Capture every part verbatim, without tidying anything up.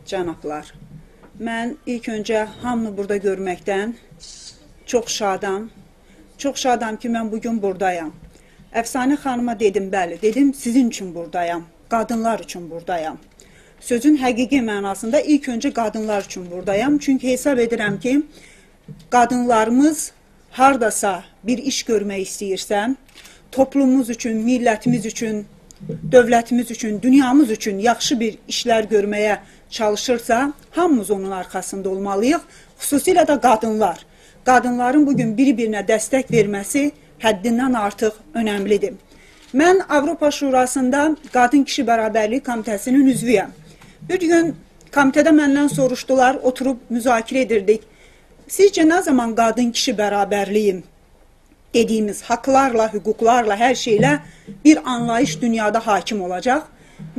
جنابلار، من ایلک اؤنجه هامینی بورادا گؤرمکدن چوخ شادام. چوخ شادام کی، من بو گون بورادایام. افسانه خانیما دئدیم، بلی، دئدیم، سیزین اوچون بورادایام، قادینلار اوچون بورادایام. سؤزون حقیقی معناسیندا ایلک اؤنجه قادینلار اوچون بورادایام. چونکی حساب ائدیرم کی، قادینلاریمیز هارداسا بیر ایش گؤرمک ایسته‌ییرسن، توپلوموموز اوچون، میللتیمیز اوچون، دؤولتیمیز اوچون، دونیامیز اوچون یاخشی بیر ایشلر گؤرمه‌یه چالیشیرسا، هامیمیز اونون آرخاسیندا اولمالی‌ییق. خصوصیله ده قادینلار. قادینلارین بو گون بیری-بیرینه دستک وئرمه‌سی حدّیندن آرتیق اؤنملی‌دیر. من آوروپا شوراسیندا قادین کیشی برابرلیگی کومیته‌سینین عضوویم. بیر گون کومیته‌ده مندن سوروشدولار، اوتوروب مذاکره ائدیردیک. سیزجه نه زامان قادین کیشی برابرلیگی دئدیگیمیز حاقلارلا، حقوقلارلا، هر شئیله بیر آنلاییش دونیادا حاکم اولاجاق؟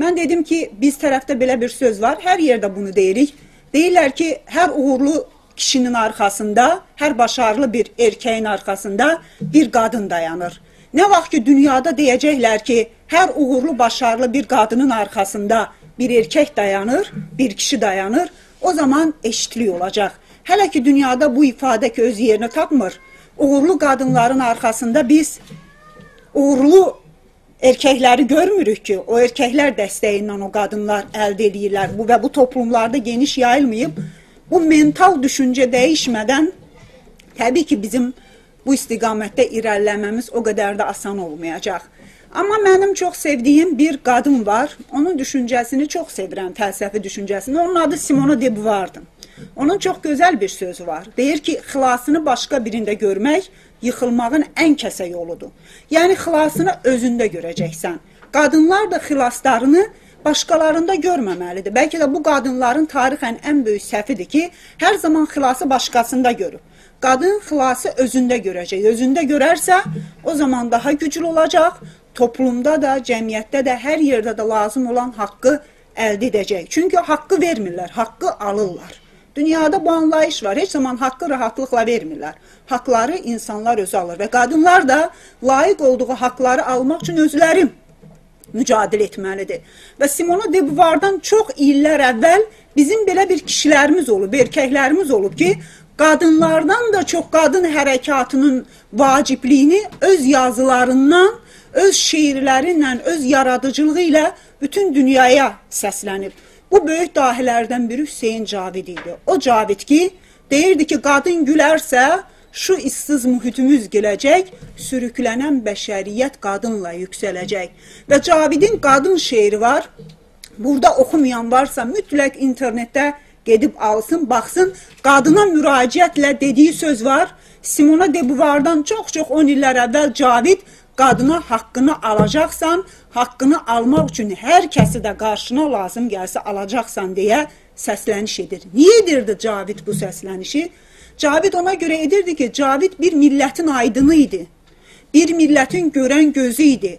من دئدیم کی، بیز طرفده بئله بیر سؤز وار، هر یئرده بونو دئییریک. دئییرلر کی، هر اوغورلو کیشی‌نین آرخاسیندا، هر باشاریلی بیر ائرکه‌یین آرخاسیندا بیر قادین دایانیر. نه واخت کی، دونیادا دئیه‌جکلر کی، هر اوغورلو، باشاریلی بیر قادینین آرخاسیندا بیر ائرکک دایانیر، بیر کیشی دایانیر، او زامان ائشیتلیک اولاجاق. هله کی، دونیادا بو ایفاده کی، اؤز یئرینی تاپمیر، اوغورلو قادینلارین آرخاسیندا بیز اوغورلو ائرککلری گؤرموروک کی، او ائرککلر دسته‌ییندن او قادینلار الده ائله‌ییرلر. بو و بو توپلوملاردا گئنیش یاییلماییب. بو منتال دوشونجه دییشمه‌دن، طبیعی کی، بیزیم بو استقامتده ایره‌لیله‌مه‌میز او قدر ده آسان اولمایاجاق. آمما منیم چوخ سئودیگیم بیر قادین وار. اونون دوشونجه‌سینی چوخ سئویرم، فلسفی دوشونجه‌سینی. اونون آدی سیمونا دئ بوواردیر. اونون چوخ گؤزل بیر سؤزو وار. دئییر کی، خلاصینی باشقا بیرینده گؤرمک ییخیلماغین ان کسه یولودور. یعنی، خلاصینی اؤزونده گؤره‌جکسن. قادینلار دا خلاصلارینی باشقالاریندا گؤرمه‌مه‌لیدیر. بلکه ده بو قادینلارین تاریخاً ان بؤیوک سهویدیر کی، هر زامان خلاصی باشقاسیندا گؤروب. قادین خلاصی اؤزونده گؤره‌جک. اؤزونده گؤررسه، او زامان داها گوجلو اولاجاق. توپلومدا دا، جمعیتده ده، هر یئرده ده لازیم اولان حاققی الده ائده‌جک. چونکی حاققی وئرمیرلر، حاققی آلیرلار. دونیادا بو آنلاییش وار. هئچ زامان حاققی راحتلیقلا وئرمیرلر. حاقلاری اینسانلار اؤزو آلیر و قادینلار دا لایق اولدوغو حاقلاری آلماق اوچون اؤزلری مجادله ائتمه‌لیدیر. و سیمونا دئ بوواردان چوخ ایللر اول بیزیم بئله بیر کیشیلریمیز اولوب، ائرککلریمیز اولوب کی، قادینلاردان دا چوخ قادین حرکاتینین واجبلیگینی اؤز یازیلاریندان، اؤز شعرلری ایله، اؤز یارادیجیلیغی ایله بوتون دونیایا سسلنیب. بو بؤیوک داهیلردن بیری حسین جاوید ایدی. او جاوید کی، دئییردی کی، قادین گولرسه، شو ایشسیز محیطیمیز گله‌جک، سوروکله‌نن بشریت قادینلا یوکسله‌جک. و جاویدین قادین شعری وار. بورادا اوخومایان وارسا، مطلق اینترنتده گئدیب آلسین، باخسین. قادینا مراجعتله دئدیگی سؤز وار. سیمونا دئ بوواردان چوخ-چوخ اون ایللر اول جاوید قادینا حاققینی آلاجاقسان، حاققینی آلماق اوچون هر کسی ده قارشینا لازیم گلسه آلاجاقسان دئیه سسلنیش ائدیر. نییه ائدیردی جاوید بو سسلنیشی؟ جاوید اونا گؤره ائدیردی کی، جاوید بیر میللتین آیدینی ایدی. بیر میللتین گؤرن گؤزو ایدی.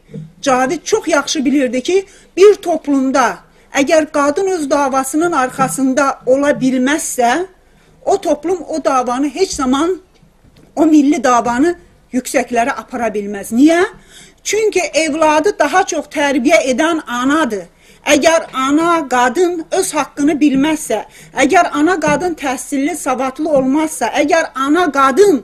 جاوید چوخ یاخشی بیلیردی کی، بیر توپلومدا اگر قادین اؤز دعواسینین آرخاسیندا اولا بیلمزسه، او توپلوم او دعوانی هئچ زامان، او میللی دعوانی یوکسکلره آپارا بیلمز. نییه؟ چونکی اولادی داها چوخ تربیه ائدن آنادیر. اگر آنا قادین اؤز حاققینی بیلمزسه، اگر آنا قادین تحصیللی، سوادلی اولمازسا، اگر آنا قادین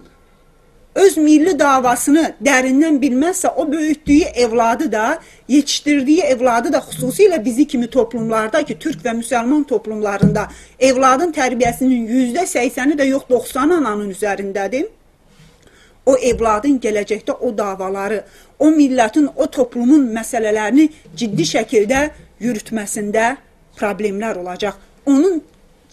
اؤز میللی دعواسینی دریندن بیلمزسه، او بؤیوتدویو اولادی دا، یئتیشدیردیگی اولادی دا، خصوصیله بیزی کیمی توپلوملاردا کی، تورک و مسلمان توپلوملاریندا اولادین تربیه‌سینین یوزده سکسنی ده یوخ، دوخسانی آنانین اوزرینده‌دیر. او اولادین گله‌جکده او دعوالاری، او میللتین، او توپلومون مسئله‌لرینی جدی شکیلده یوروتمه‌سینده پروبلئملر اولاجاق. اونون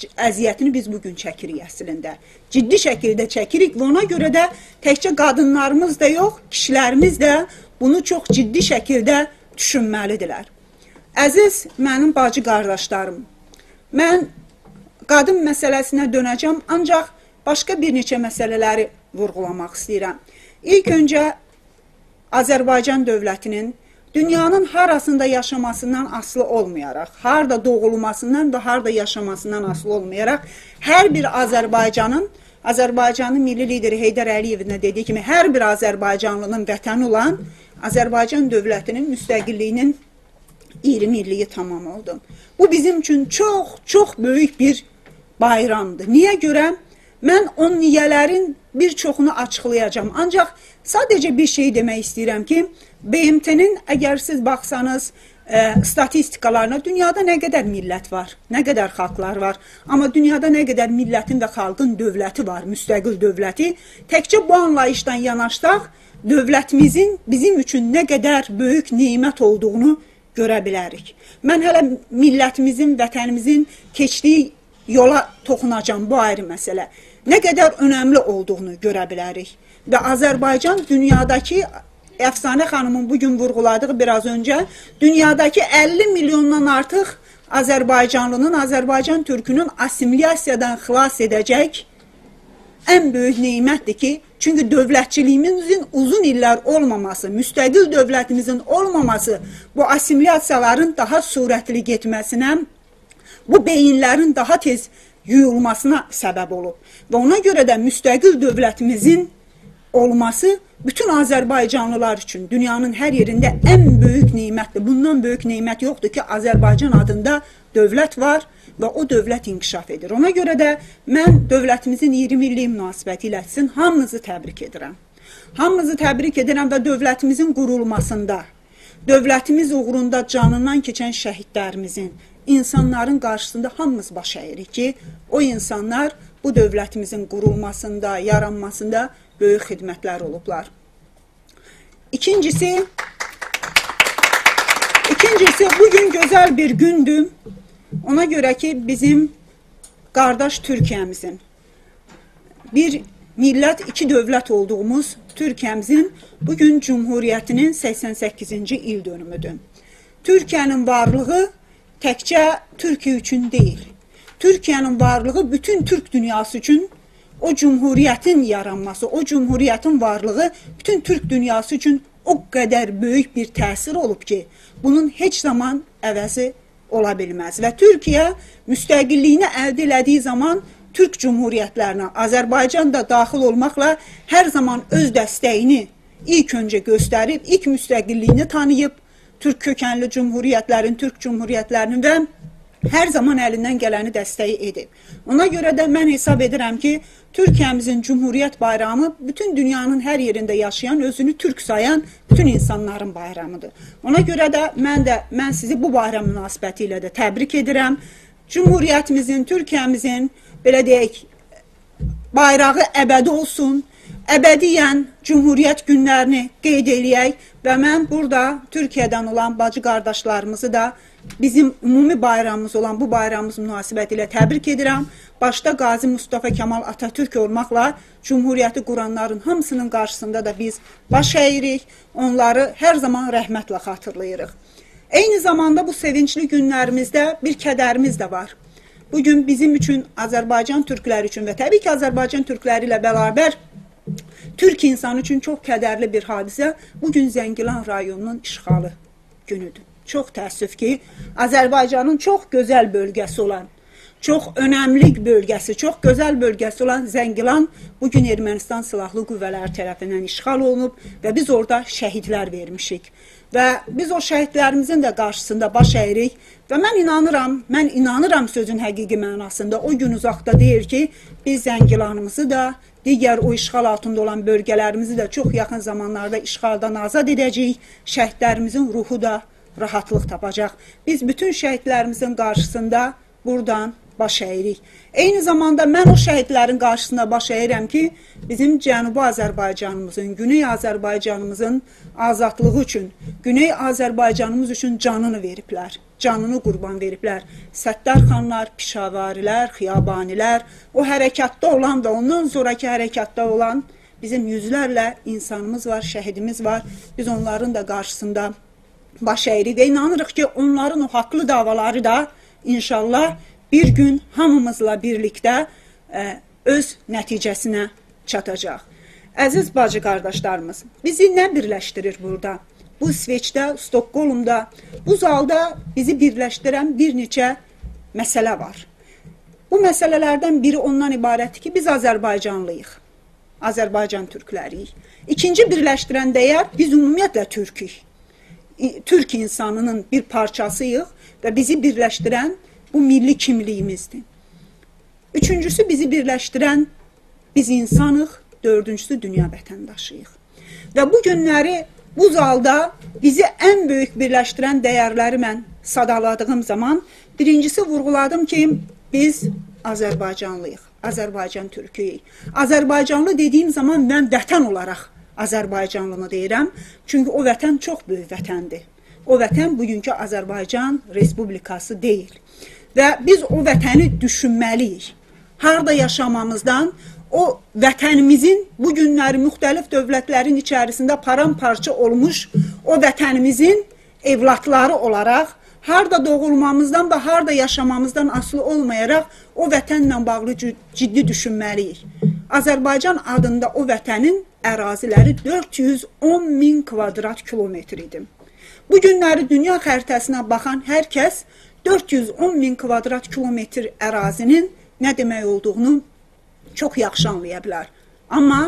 ج-، اذیتینی بیز بو گون چکیریک اصلینده. جدی شکیلده چکیریک و اونا گؤره ده تکجه قادینلاریمیز دا یوخ، کیشیلریمیز ده بونو چوخ جدی شکیلده دوشونمه‌لیدیرلر. عزیز منیم باجی قارداشلاریم، من قادین مسئله‌سینه دؤنه‌جم، آنجاق باشقا بیر نئچه مسئله‌لری وورغولاماق ایسته‌ییرم. ایلک اؤنجه آذربایجان دؤولتینین دونیانین هاراسیندا یاشاماسیندان آسیلی اولمایاراق، هاردا دوغولماسیندان و هاردا یاشاماسیندان آسیلی اولمایاراق، هر بیر آذربایجانین، آذربایجانین میللی لیدری حیدر علی‌یئوین ده دئدیگی کیمی، هر بیر آذربایجانلی‌نین وطنی اولان آذربایجان دؤولتینین مستقللیگینین اییرمی ایللیگی تامام اولدو. بو بیزیم اوچون چوخ، چوخ بؤیوک بیر بایرامدیر. نییه گؤره؟ من او نییه‌لرین بیر چوخونو آچیقلایاجاغام. آنجاق ساده‌جه بیر شئی دئمک ایسته‌ییرم کی، ب م ت-نین، اگر سیز باخسانیز، ائ، استاتیستیکالارینا، دونیادا نه قدر میللت وار، نه قدر خالقلار وار، آمما دونیادا نه قدر میللتین و خالقین دؤولتی وار، مستقل دؤولتی، تکجه بو آنلاییشدان یاناشساق، دؤولتیمیزین بیزیم اوچون نه قدر بؤیوک نعمت اولدوغونو گؤره بیلریک. من هله میللتیمیزین، وطنیمیزین کئچدیگی یولا توخوناجاغام، بو آیری مسئله. نه قدر اؤنملی اولدوغونو گؤره بیلریک. و آذربایجان دونیاداکی، افسانه خانیمین بو گون وورغولادیغی بیر آز اؤنجه، دونیاداکی اللی میلیوندان آرتیق آذربایجانلی‌نین، آذربایجان تورکونون آسیمیلیاسیادان خلاص ائده‌جک ان بؤیوک نعمتدیر کی، چونکی دؤولتچیلیگیمیزین اوزون ایللر اولماماسی، مستقل دؤولتیمیزین اولماماسی بو آسیمیلیاسیالارین داها سرعتلی گئتمه‌سینه، بو بئیینلرین داها تئز یویولماسینا سبب اولوب. و اونا گؤره ده مستقل دؤولتیمیزین اولماسی بوتون آذربایجانلیلار اوچون دونیانین هر یئرینده ان بؤیوک نعمتدیر. بوندان بؤیوک نعمت یوخدور کی، آذربایجان آدیندا دؤولت وار و او دؤولت انکشاف ائدیر. اونا گؤره ده من دؤولتیمیزین اییرمی ایللیگی مناسبتی ایله سیزین هامینیزی تبریک ائدیرم. هامینیزی تبریک ائدیرم و دؤولتیمیزین قورولماسیندا، دؤولتیمیز اوغروندا جانیندان کئچن شهیدلریمیزین، اینسانلارین قارشیسیندا هامیمیز باش اگیریک کی، او اینسانلار بو دؤولتیمیزین قورولماسیندا، یارانماسیندا بؤیوک خدمتلر اولوبلار. ایکینجیسی، ایکینجیسی، بو گون گؤزل بیر گوندور. اونا گؤره کی، بیزیم قارداش تورکیه‌میزین، بیر میللت، ایکی دؤولت اولدوغوموز تورکیه‌میزین بو گون جمهوریتی‌نین سکسن سککیزینجی ایل دؤنومودور. تورکیه‌نین وارلیغی تکجه تورکیه اوچون دئییل. تورکیه‌نین وارلیغی بوتون تورک دونیاسی اوچون، او جمهوریتین یارانماسی، او جمهوریتین وارلیغی بوتون تورک دونیاسی اوچون او قدر بؤیوک بیر تأثیر اولوب کی، بونون هئچ زامان عوضی اولا بیلمز. و تورکیه مستقللیگینی الده ائله‌دیگی زامان تورک جمهوریتلرینه، آذربایجان دا داخیل اولماقلا، هر زامان اؤز دستگینی ایلک اؤنجه گؤستریب، ایلک مستقللیگینی تانیییب، تورک کؤکنلی جمهوریتلرین، تورک جمهوریتلرینین و هر زامان الیندن گلنی دستگی ائدیب. اونا گؤره ده من حساب ائدیرم کی، تورکیه‌میزین جمهوریت بایرامی بوتون دونیانین هر یئرینده یاشایان، اؤزونو تورک سایان بوتون اینسانلارین بایرامیدیر. اونا گؤره ده من ده، من سیزی بو بایرام مناسبتی ایله ده تبریک ائدیرم. جمهوریتیمیزین، تورکیه‌میزین، بئله دئیک، بایراغی ابدی اولسون. ابدیاً جمهوریت گونلرینی قید ائله‌یک و من بورادا تورکیه‌دن اولان باجی قارداشلاریمیزی دا بیزیم عمومی بایرامیمیز اولان بو بایرامیمیز مناسبتی ایله تبریک ائدیرم. باشدا قاضی مصطفی کمال آتاتورک اولماقلا جمهوریتی قورانلارین هامیسی‌نین قارشیسیندا دا بیز باش اییریک، اونلاری هر زامان رحمتله خاطیرلاییریق. عینی زاماندا بو سئوینجلی گونلریمیزده بیر کدریمیز ده وار. بو گون بیزیم اوچون، آذربایجان تورکلری اوچون و طبیعی کی، آذربایجان تورکلری ایله برابر تورک اینسانی اوچون چوخ کدرلی بیر حادثه، بو گون زنگیلان رایونونون اشغالی گونودور. چوخ تأسف کی، آذربایجانین چوخ گؤزل بؤلگه‌سی اولان، چوخ اؤنملی بؤلگه‌سی، چوخ گؤزل بؤلگه‌سی اولان زنگیلان بو گون ارمنستان سیلاحلی قوه‌لری طرفیندن اشغال اولونوب و بیز اورادا شهیدلر وئرمیشیک. و بیز او شهیدلریمیزین ده قارشیسیندا باش اییریک. و من اینانیرام، من اینانیرام سؤزون حقیقی معناسیندا، او گون اوزاقدا دئییل کی، بیز زنگیلانیمیزی دا، دیگر او اشغال آلتیندا اولان بؤلگه‌لریمیزی ده چوخ یاخین زامانلاردا اشغالدان آزاد ائده‌جه‌ییک. شهیدلریمیزین روحو دا راحاتلیق تاپاجاق. بیز بوتون شهیدلریمیزین قارشیسیندا بورادان باش اییریک. عینی زاماندا من او شهیدلرین قارشیسیندا باش اییرم کی، بیزیم جنوبی آذربایجانیمیزین، گونئی آذربایجانیمیزین آزادلیغی اوچون، گونئی آذربایجانیمیز اوچون جانینی وئریبلر، جانینی قوربان وئریبلر. ستارخانلار، پیشاوری‌لر، خیابانی‌لر، او حرکتده اولان و اوندان سونراکی حرکتده اولان بیزیم یوزلرله اینسانیمیز وار، شهیدیمیز وار. بیز اونلارین دا قارشیسیندا باش اییریک و اینانیریق کی، اونلارین او حاقلی دعوالاری دا ان‌شاءالله بیر گون هامیمیزلا بیرلیکده، ائ، اؤز نتیجه‌سینه چاتاجاق. عزیز باجی قارداشلاریمیز، بیزی نه بیرلشدیریر بورادا؟ بو ایسوئچده، استکهلمدا، بو زالدا بیزی بیرلشدیرن بیر نئچه مسئله وار. بو مسئله‌لردن بیری اوندان عبارتدیر کی، بیز آذربایجانلی‌ییق. آذربایجان تورکلری‌ییک. ایکینجی بیرلشدیرن دَیَر، بیز عمومیتله تورکوک. ای-، تورک اینسانینین بیر پارچاسی‌ییق و بیزی بیرلشدیرن بو میللی کیملیگیمیزدیر. اوچونجوسو، بیزی بیرلشدیرن بیز اینسانیق، دؤردونجوسو دونیا وطنداشی‌ییق. و بو گونلری بو زالدا بیزی ان بؤیوک بیرلشدیرن دیرلری من سادالادیغیم زامان، بیرینجیسی وورغولادیم کی، بیز آذربایجانلی‌ییق، آذربایجان تورکویوک. آذربایجانلی دئدیگیم زامان من وطن اولاراق آذربایجانلی‌نی دئییرم. چونکی او وطن چوخ بؤیوک وطندیر. او وطن بوگونکو آذربایجان رسپوبلیکاسی دئییل. و بیز او وطنی دوشونمه‌لی‌ییک. هاردا یاشامامیزدان، او وطنیمیزین بو گونلری موختلیف دؤولتلرین ایچریسینده پارام‌پارچا اولموش او وطنیمیزین اولادلاری اولاراق هاردا دوغولمامیزدان و هاردا یاشامامیزدان آسیلی اولمایاراق او وطنله باغلی جی-، جدی دوشونمه‌لی‌ییک. آذربایجان آدیندا او وطنین اراضی‌لری دؤرد یوز اون مین کوادرات کیلومتر ایدی. بو گونلری دونیا خریطه‌سینه باخان هر کس دؤرد یوز اون مین کوادرات کیلومتر اراضی‌نین نه دئمک اولدوغونو چوخ یاخشی آنلایا بیلر. آمما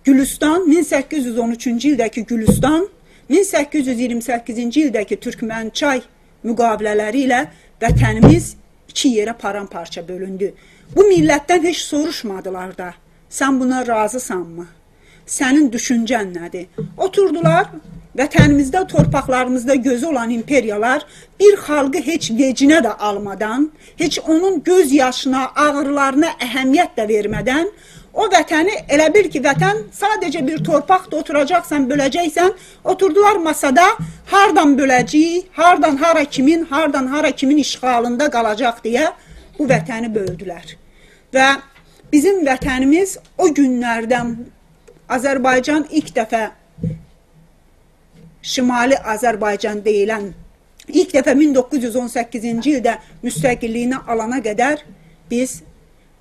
گولوستان، مین سککیز یوز اون اوچونجو ایلده‌کی گولوستان، مین سککیز یوز اییرمی سککیزینجی ایلده‌کی تورکمنچای مقاوله‌لری ایله وطنیمیز ایکی یئره پارام‌پارچا بؤلوندو. بو میللتدن هئچ سوروشمادیلار دا، «سن بونا راضی‌سانمی؟ سنین دوشونجن نه‌دیر؟» اوتوردولار، وطنیمیزده، تورپاقلاریمیزدا گؤزو اولان ایمپریالار بیر خالقی هئچ وئجینه ده آلمادان، هئچ اونون گؤز یاشینا، آغریلارینا اهمیت ده وئرمه‌دن، او وطنی، ائله بیل کی، وطن ساده‌جه بیر تورپاقدیر، اوتوراجاقسان، بؤله‌جکسن، اوتوردولار ماسادا، هاردان بؤله‌جه‌ییک، هاردان هارا کیمین، هاردان هارا کیمین اشغالیندا قالاجاق دئیه بو وطنی بؤلدولر. و بیزیم وطنیمیز او گونلردن، آذربایجان ایلک دفعه، شمالی آذربایجان دئییلن، ایلک دفعه مین دوققوز یوز اون سککیزینجی ایلده مستقللیگینی آلانا قدر بیز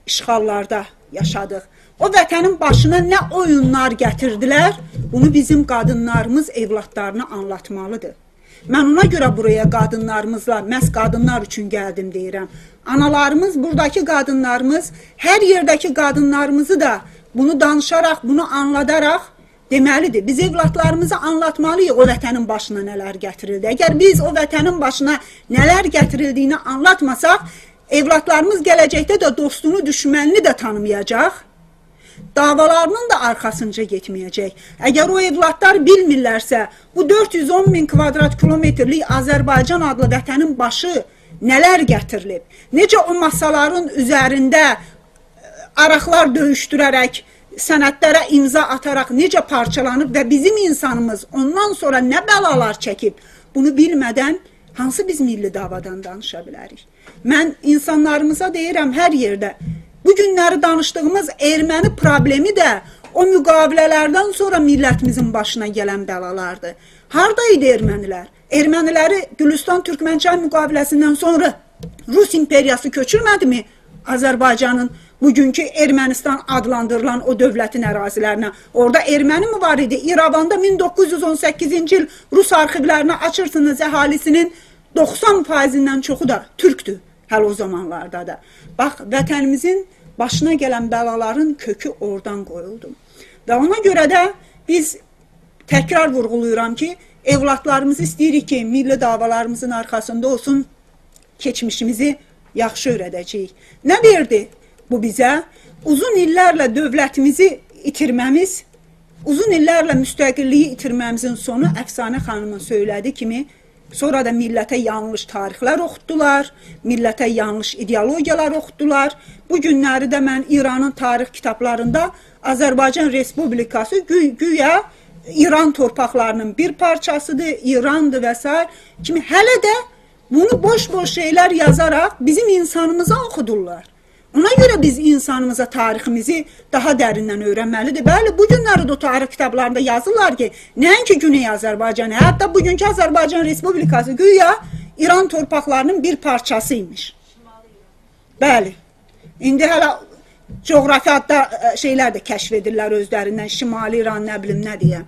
اشغاللاردا یاشادیق. او وطنین باشینا نه اویونلار گتیردیلر، بونو بیزیم قادینلاریمیز اولادلارینا آنلاتمالیدیر. من اونا گؤره بورایا قادینلاریمیزلا، محض قادینلار اوچون گلدیم دئییرم. آنالاریمیز، بوراداکی قادینلاریمیز، هر یئرده‌کی قادینلاریمیزی دا بونو دانیشاراق، بونو آنلاداراق دئمه‌لیدیر. بیز اولادلاریمیزا آنلاتمالی‌ییق او وطنین باشینا نه‌لر گتیریلدی. اگر بیز او وطنین باشینا نه‌لر گتیریلدیگینی آنلاتماساق، اولادلاریمیز گله‌جکده ده دوستونو، دوشمنینی ده تانیمایاجاق. دعوالارینین دا آرخاسینجا گئتمه‌یه‌جک. اگر او اولادلار بیلمیرلرسه، بو دؤرد یوز اون مین کوادرات کیلومترلیک آذربایجان آدلی وطنین باشی نه‌لر گتیریلیب، نئجه او ماسالارین اوزرینده آراقلار دؤیوشدوره‌رک، سندلره امضا آتاراق نئجه پارچالانیب و بیزیم اینسانیمیز اوندان سونرا نه بلالار چکیب، بونو بیلمه‌دن هانسی بیز میللی دعوادان دانیشا بیلریک؟ من اینسانلاریمیزا دئییرم هر یئرده، بو گونلری دانیشدیغیمیز ارمنی پروبلئمی ده او مقاوله‌لردن سونرا میللتیمیزین باشینا گلن بلالاردیر. هاردا ایدی ارمنیلر؟ ارمنیلری گولوستان تورکمنچای مقاوله‌سیندن سونرا روس ایمپریاسی کؤچورمه‌دیمی آذربایجانین، بوگونکو ارمنستان آدلاندیریلان او دؤولتین اراضی‌لرینه؟ اورادا ارمنی می وار ایدی؟ ایراواندا مین دوققوز یوز اون سککیزینجی ایل روس آرخیولرینی آچیرسینیز، اهالی‌سینین دوخسان فاییزیندن چوخو دا تورکدور هله او زامانلاردا دا. باخ، وطنیمیزین باشینا گلن بلالارین کؤکو اورادان قویولدو. و اونا گؤره ده بیز، تکرار وورغولاییرام کی، اولادلاریمیزی ایسته‌ییریک کی، میللی دعوالاریمیزین آرخاسیندا اولسون، کئچمیشیمیزی یاخشی اؤیره‌ده‌جه‌ییک. نه وئردی بو بیزه؟ اوزون ایللرله دؤولتیمیزی ایتیرمه‌میز، اوزون ایللرله مستقللیگی ایتیرمه‌میزین سونو، افسانه خانیمین سؤیله‌دیگی کیمی، سونرا دا میللته یانلیش تاریخلر اوخوتدولار، میللته یانلیش ایدئولوگیالار اوخوتدولار. بو گونلری ده من ایرانین تاریخ کیتابلاریندا آذربایجان رسپوبلیکاسی گو-، گویا ایران تورپاقلارینین بیر پارچاسیدیر، ایراندیر و سایره کیمی هله ده بونو بوش-بوش شئیلر یازاراق بیزیم اینسانیمیزا اوخودورلار. اونا گؤره بیز اینسانیمیزا تاریخیمیزی داها دریندن اؤیرنمه‌لیدیر. بلی، بو گونلری ده او تاریخ کیتابلاریندا یازیرلار کی، نه‌اینکی گونئی آذربایجانی، حتی بوگونکو آذربایجان رسپوبلیکاسی گویا ایران تورپاقلارینین بیر پارچاسی ایمیش. بلی. ایندی هله جغرافیادا، ائ، شئیلر ده کشف ائدیرلر اؤزلریندن، شمالی ایران، نه بیلیم نه دئیه.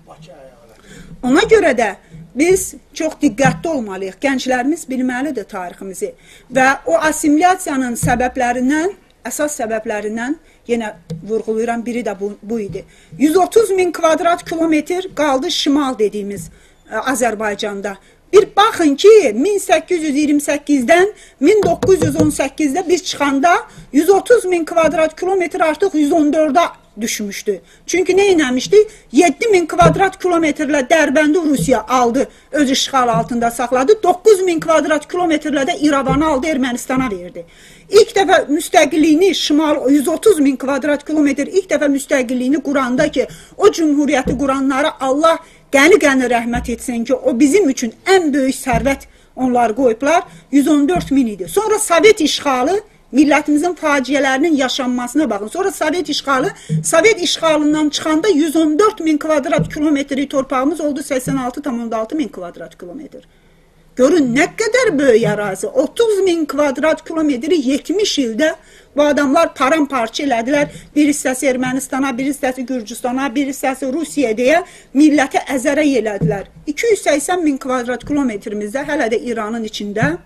اونا گؤره ده بیز چوخ دقتلی اولمالی‌ییق. گنجلریمیز بیلمه‌لیدیر تاریخیمیزی. و او آسیمیلیاسیانین سببلریندن، اساس سببلریندن، یئنه وورغولاییرام، بیری ده بو، بو ایدی. یوز اوتوز مین کوادرات کیلومتر قالدی شمال دئدیگیمیز. آذربایجاندا. بیر باخین کی، مین سککیز یوز اییرمی سککیزدن مین دوققوز یوز اون سککیزده بیز چیخاندا یوز اوتوز مین کوادرات کیلومتر آرتیق یوز اون دؤرده دوشموشدو. چونکی نه ائتمیشدی؟ یئددی مین کوادرات کیلومترله دربندی روسیه آلدی، اؤز اشغال آلتیندا ساخلادی. دوققوز مین کوادرات کیلومترله ده ایرانی آلدی، ارمنیستانا وئردی. ایلک دفعه مستقللیگینی شمال، یوز اوتوز مین کوادرات کیلومتر، ایلک دفعه مستقللیگینی قوراندا کی، او جمهوریتی قورانلارا الله غنی غنی رحمت ائتسین کی، او بیزیم اوچون ان بؤیوک ثروت اونلار قویوبلار، یوز اون دؤرد مین ایدی. سونرا سووئت اشغالی، میللتیمیزین فاجعه‌لری‌نین یاشانماسینا باخین. سونرا سووئت اشغالی، سووئت اشغالیندان چیخاندا یوز اون دؤرد مین کوادرات کیلومتری تورپاغیمیز اولدو سکسن آلتی تام اون آلتی مین کوادرات کیلومتر. گؤرون، نه قدر بؤیوک اراضی. اوتوز مین کوادرات کیلومتری یئتمیش ایلده بو آداملار پارام‌پارچا ائله‌دیلر. بیر حیصه‌سی ارمنیستانا، بیر حیصه‌سی گورجوستانا، بیر حیصه‌سی روسیه‌یه دئیه میللتی ازره ائله‌دیلر. ایکی یوز سکسن مین کوادرات کیلومتریمیزده هله ده ایرانین ایچینده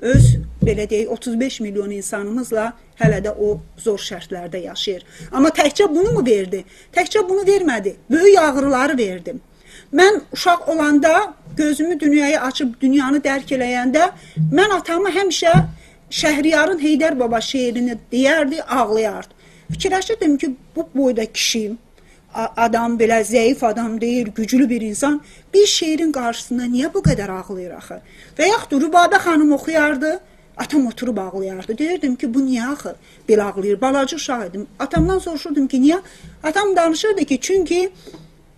اؤز، بئله دئیک، اوتوز بئش میلیون اینسانیمیزلا هله ده او زور شرطلرده یاشاییر. آمما تکجه بونو مو وئردی؟ تکجه بونو وئرمه‌دی. بؤیوک آغریلاری وئردی. من اوشاق اولاندا، گؤزومو دونیایا آچیب دونیانی درک ائله‌ینده، من آتامی همیشه شهریارین حیدر بابا شعرینی دئیردی، آغلایاردی. فیکیرلشیردیم کی، بو بویدا کیشی، آ-، آدام، بئله ضعیف آدام دئییل، گوجلو بیر اینسان، بیر شعرین قارشیسیندا نییه بو قدر آغلاییر آخی؟ و یاخود ربابه خانیم اوخویاردی، آتام اوتوروب آغلایاردی. دئییردیم کی، بو نییه آخی بئله آغلاییر؟ بالاجا اوشاق ایدیم. آتامدان سوروشوردوم کی، نییه؟ آتام دانیشیردی کی، چونکی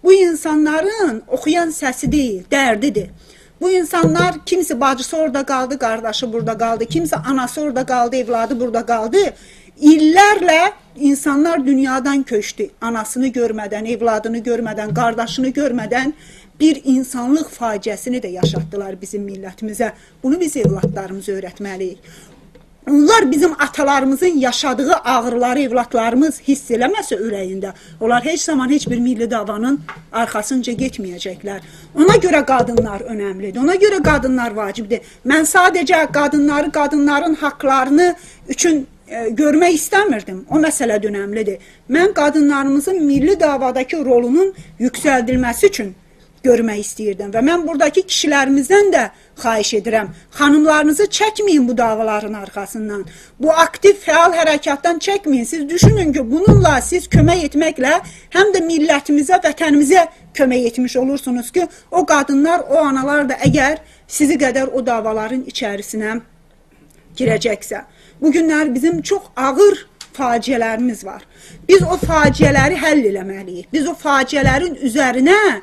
بو اینسانلارین اوخویان سسی دئییل، دردیدیر. بو اینسانلار، کیمیسی باجیسی اورادا قالدی، قارداشی بورادا قالدی، کیمیسی آناسی اورادا قالدی، اولادی بورادا قالدی. ایللرله اینسانلار دونیادان کؤچدو. آناسینی گؤرمه‌دن، اولادینی گؤرمه‌دن، قارداشینی گؤرمه‌دن بیر اینسانلیق فاجعه‌سینی ده یاشاتدیلار بیزیم میللتیمیزه. بونو بیز اولادلاریمیزا اؤیرتمه‌لی‌ییک. اونلار بیزیم آتالاریمیزین یاشادیغی آغریلاری اولادلاریمیز حیس ائله‌مه‌سه اوره‌یینده، اونلار هئچ زامان هئچ بیر میللی دعوانین آرخاسینجا گئتمه‌یه‌جکلر. اونا گؤره قادینلار اؤنملیدیر، اونا گؤره قادینلار واجبدیر. من ساده‌جه قادینلاری، قادینلارین حاقلارینی اوچون، ائ، گؤرمک ایسته‌میردیم. او مسئله ده اؤنملیدیر. من قادینلاریمیزین میللی دعواداکی رولونون یوکسلدیلمه‌سی اوچون گؤرمک ایسته‌ییردیم. و من بوراداکی کیشیلریمیزدن ده خواهش ائدیرم، خانیملارینیزی چکمه‌یین بو دعوالارین آرخاسیندان. بو آکتیو، فعال حرکتدن چکمه‌یین. سیز دوشونون کی، بونونلا سیز کؤمک ائتمکله هم ده میللتیمیزه، وطنیمیزه کؤمک ائتمیش اولورسونوز کی، او قادینلار، او آنالار دا اگر سیزی قدر او دعوالارین ایچریسینه گیره‌جکسه. بو گونلر بیزیم چوخ آغیر فاجعه‌لریمیز وار. بیز او فاجعه‌لری حل ائله‌مه‌لی‌ییک. بیز او فاجعه‌لرین اوزرینه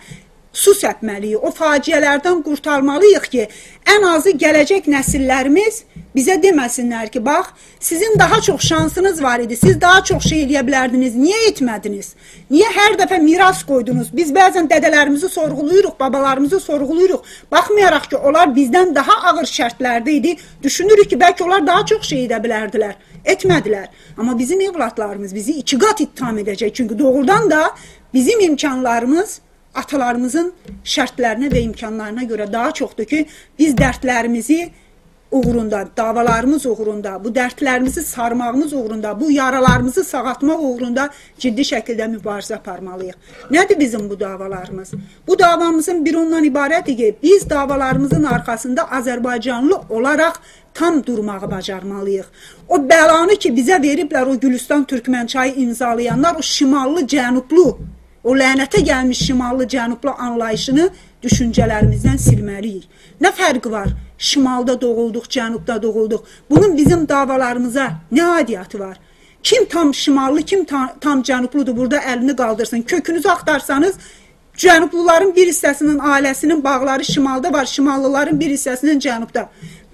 سو سپمه‌لی‌ییک. او فاجعه‌لردن قورتارمالی‌ییق کی، ان آزی گله‌جک نسیللریمیز بیزه دئمه‌سینلر کی، باخ، سیزین داها چوخ شانسینیز وار ایدی، سیز داها چوخ شئی ائله‌یه بیلردینیز، نییه ائتمه‌دینیز؟ نییه هر دفعه میراث قویدونوز؟ بیز بعضا دده‌لریمیزی سورغولاییریق، بابالاریمیزی سورغولاییریق. باخمایاراق کی، اونلار بیزدن داها آغیر شرطلرده ایدی، دوشونوروک کی، بلکه اونلار داها چوخ شئی ائده بیلردیلر. ائتمه‌دیلر. آمما بیزیم اولادلاریمیز بیزی ایکی قات اتهام ائده‌جک. چونکی دوغرودان دا بیزیم امکانلاریمیز آتالاریمیزین شرطلرینه و امکانلارینا گؤره داها چوخدور کی، بیز دردلریمیزی اوغروندا، دعوالاریمیز اوغروندا، بو دردلریمیزی سارماغیمیز اوغروندا، بو یارالاریمیزی ساغاتماق اوغروندا جدی شکیلده مبارزه آپارمالی‌ییق. نه‌دیر بیزیم بو دعوالاریمیز؟ بو دعوامیزین بیری اوندان عبارتدیر کی، بیز دعوالاریمیزین آرخاسیندا آذربایجانلی اولاراق تام دورماغی باجارمالی‌ییق. او بلانی کی، بیزه وئریبلر، او گولوستان تورکمنچایی امضالایانلار، او شماللی، جنوبلو، او لعنته گلمیش شماللی، جنوبلو آنلاییشینی، دوشونجه‌لریمیزدن سیلمه‌لی‌ییک. نه فرقی وار؟ شمالدا دوغولدوق، جنوبدا دوغولدوق. بونون بیزیم دعوالاریمیزا نه عایدیتی وار؟ کیم تام شماللی، کیم تا-، تام جنوبلودور؟ بورادا الینی قالدیرسین. کؤکونوزو آختارسانیز، جنوبلولارین بیر حیصه‌سینین عائله‌سینین باغلاری شمالدا وار، شماللیلارین بیر حیصه‌سینین جنوبدا.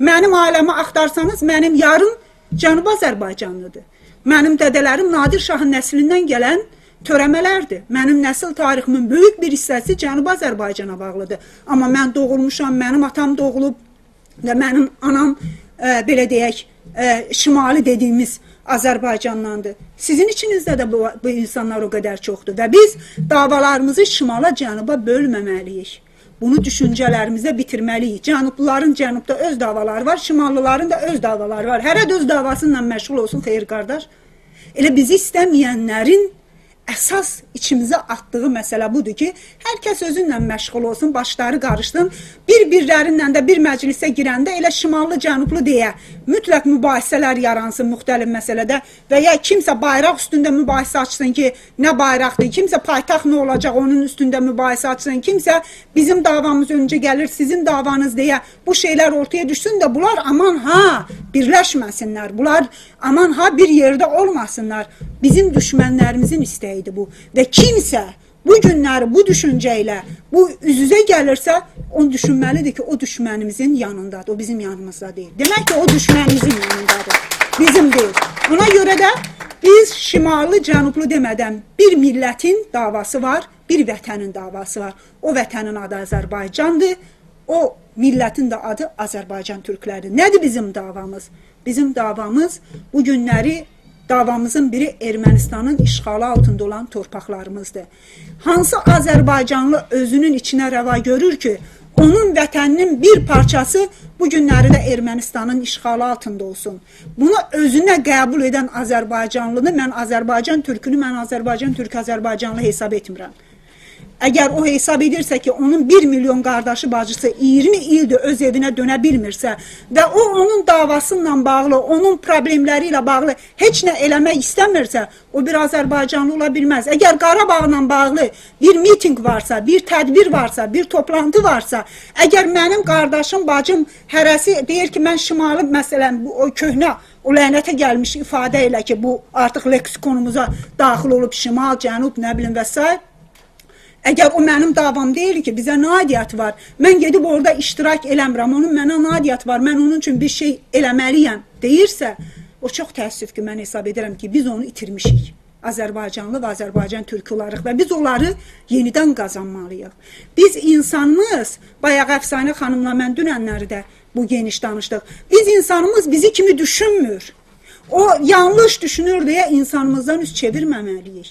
منیم عائله‌می آختارسانیز، منیم یاریم جنوبی آذربایجانلیدیر. منیم دده‌لریم نادر شاهین نسلیندن گلن تؤره‌مه‌لردیر. منیم نسل تاریخیمین بؤیوک بیر حیصه‌سی جنوبی آذربایجانا باغلیدیر. آمما من دوغولموشام، منیم آتام دوغولوب و منیم آنام، ائ، بئله دئیک، ائ، شمالی دئدیگیمیز آذربایجانداندیر. سیزین ایچینیزده ده بو، بو اینسانلار او قدر چوخدور. و بیز دعوالاریمیزی شمالا، جنوبا بؤلمه‌مه‌لی‌ییک. بونو دوشونجه‌لریمیزده بیتیرمه‌لی‌ییک. جنوبلولارین جنوبدا اؤز دعوالاری وار، شماللیلارین دا اؤز دعوالاری وار. هره ده اؤز دعواسینلا مشغول اولسون، خئیر قارداش. ائله بیزی ایسته‌مه‌ینلرین اساس ایچیمیزه آتدیغی مسئله بودور کی، هر کس اؤزونله مشغول اولسون، باشلاری قاریشسین. بیر-بیرلرینن ده بیر مجلسه گیرنده ائله شیماللی، جنوبلو دئیه مطلق مباحثه‌لر یارانسین مختلف مسئله‌ده و یا کیمسه بایراق اوستونده مباحثه آچسین کی، نه بایراقدیر، کیمسه پایتخت نه اولاجاق، اونون اوستونده مباحثه آچسین، کیمسه بیزیم دعوامیز اؤنجه گلیر، سیزین دعوانیز دئیه بو شئیلر اورتایا دوشسون ده، بونلار آمان ها بیرلشمه‌سینلر، بونلار آمان ها بیر یئرده اولماسینلار. بیزیم دوشمنلریمیزین ایسته‌ییدیر بو. و کیمسه بو گونلری بو دوشونجه ایله بو اوز-اوزه گلیرسه، او دوشونمه‌لیدیر کی، او دوشمنیمیزین یانیندادیر، او بیزیم یانیمیزدا دئییل. دئمک کی، او دوشمنیمیزین یانیندادیر، بیزیم دئییل. اونا گؤره ده بیز شیماللی، جنوبلو دئمه‌دن بیر میللتین دعواسی وار، بیر وطنین دعواسی وار. او وطنین آدی آذربایجاندیر، او میللتین ده آدی آذربایجان تورکلریدیر. نه‌دیر بیزیم دعوامیز؟ بیزیم دعوامیز بو گونلری، دعوامیزین بیری ارمنستانین اشغالی آلتیندا اولان تورپاقلاریمیزدیر. هانسی آذربایجانلی اؤزونون ایچینه روا گؤرور کی، اونون وطنینین بیر پارچاسی بو گونلری ده ارمنستانین اشغالی آلتیندا اولسون؟ بونو اؤزونه قبول ائدن آذربایجانلینی من آذربایجان تورکونو، من آذربایجان تورک آذربایجانلی حساب ائتمیرم. اگر او حساب ائدیرسه کی، اونون بیر میلیون قارداشی، باجیسی اییرمی ایلدیر اؤز ائوینه دؤنه بیلمیرسه و او اونون دعواسینان باغلی، اونون پروبلئملری ایله باغلی هئچ نه ائله‌مک ایسته‌میرسه، او بیر آذربایجانلی اولا بیلمز. اگر قاراباغلا باغلی بیر میتینگ وارسا، بیر تدبیر وارسا، بیر توپلانتی وارسا، اگر منیم قارداشیم، باجیم هره‌سی دئییر کی، من شیمالی، مثلا، بو، او کؤهنه، او لعنته گلمیش ایفاده ایله کی، بو آرتیق لکسیکونوموزا داخیل اولوب، شیمال، جنوب، نه بیلیم و سایر. اگر او منیم دعوام دئییل کی، بیزه نه عایدیتی وار؟ من گئدیب اورادا اشتراک ائله‌میرم، اونون منه نه عایدیتی وار؟ من اونون اوچون بیر شئی ائله‌مه‌لی‌یم دئییرسه، او چوخ تأسف کی، من حساب ائدیرم کی، بیز اونو ایتیرمیشیک. آذربایجانلی و آذربایجان تورکو اولاراق و بیز اونلاری یئنیدن قازانمالی‌ییق. بیز اینسانیمیز، بایاق افسانه خانیملا من دوننلری ده بو گئنیش دانیشدیق. بیز اینسانیمیز بیزی کیمی دوشونمور. او یانلیش دوشونور دئیه اینسانیمیزدان اوز چئویرمه‌مه‌لی‌ییک.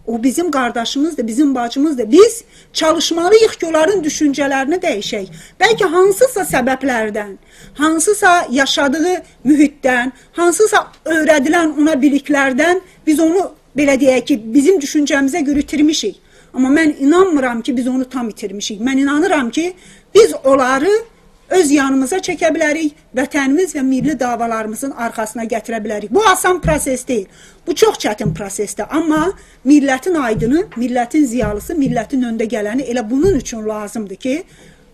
او بیزیم قارداشیمیزدیر، بیزیم باجیمیزدیر. بیز چالیشمالی‌ییق کی، اونلارین دوشونجه‌لرینی دییشک. بلکه هانسیسا سببلردن، هانسیسا یاشادیغی محیطدن، هانسیسا اؤیره‌دیلن اونا بیلیکلردن بیز اونو، بئله دئیک کی، بیزیم دوشونجه‌میزه گؤره ایتیرمیشیک. آمما من اینانمیرام کی، بیز اونو تام ایتیرمیشیک. من اینانیرام کی، بیز اونلاری اؤز یانیمیزا چکه بیلریک، وطنیمیز و میللی دعوالاریمیزین آرخاسینا گتیره بیلریک. بو آسان پروسئس دئییل. بو چوخ چتین پروسئسدیر. آمما میللتین آیدینی، میللتین ضیالیسی، میللتین اؤنده گلنی ائله بونون اوچون لازیمدیر کی،